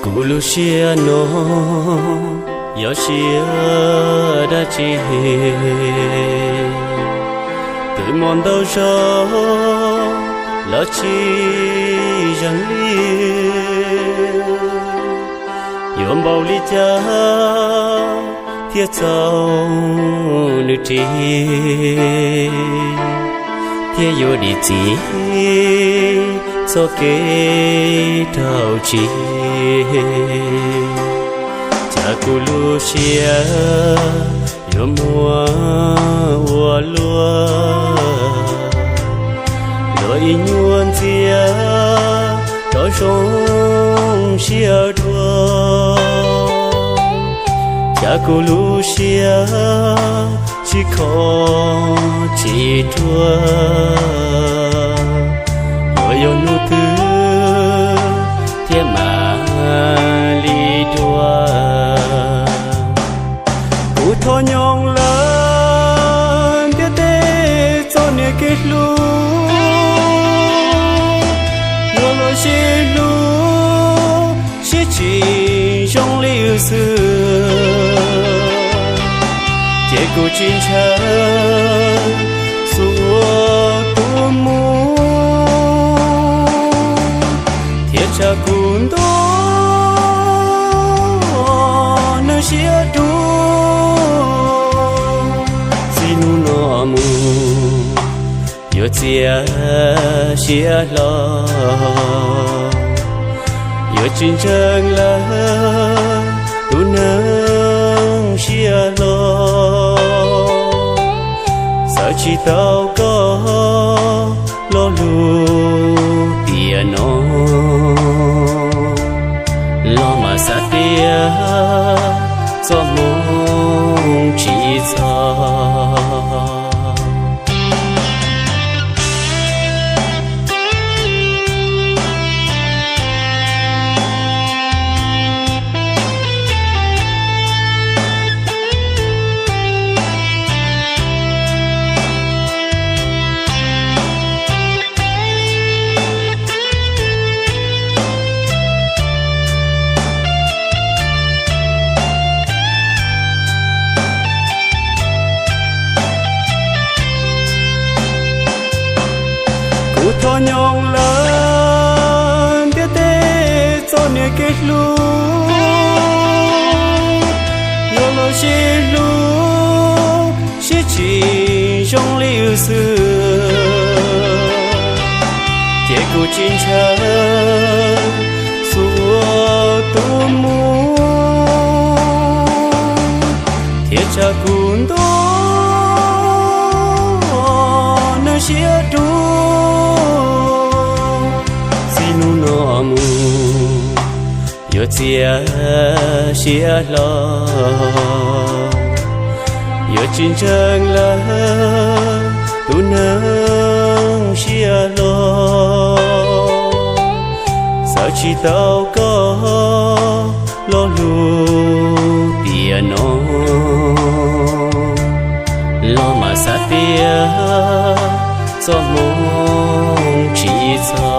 Kuv lub siab no yog siab dab tsi? Twb muaj ntau zaus los tsis zeeg li. Yuav npaum li cas thiaj txaus nws ris, thiaj yuav dim txim txoj kev rau tsis? Cas kuv lub siab yuav muaj ua luaj, luag ib nyuag ntxias rov zoo siab dua. Cas kuv lub siab sib kho tsis ruag, yuav yog hnub twg thiaj mam li dua. Kuv thov nyob lawm ntiaj teb txoj niag kev hlub, yuav los sib hlub sib tsim zoo li wb xwb, ces kuv tsis ntshai xuas ua tus mus, thiab tsam kuv ntuj neeg siab dub. Txij hnub no mus yuav txiav siab hlo, yuav tsis ntseeg lawm tus neeg siab hlo. Xav tsis tau koj lo lus tiam no, los mas xav tias txoj hmoo tsis txog. Kuv thov nyob lawm ntiaj teb txoj niag kev hlub, yuav los sib hlub sib tsim zoo li wb xwb, ces kuv tsis ntshai xuas ua tus mus, thiab tsam kuv ntuj neeg siab dub. Txij hnub no mus yuav txiav siab hlo, yuav tsis ntseeg lawm tus neeg siab hlo. Xav tsis tau koj lo lus tiam no, los mas xav tias txoj hmoo tsis txog.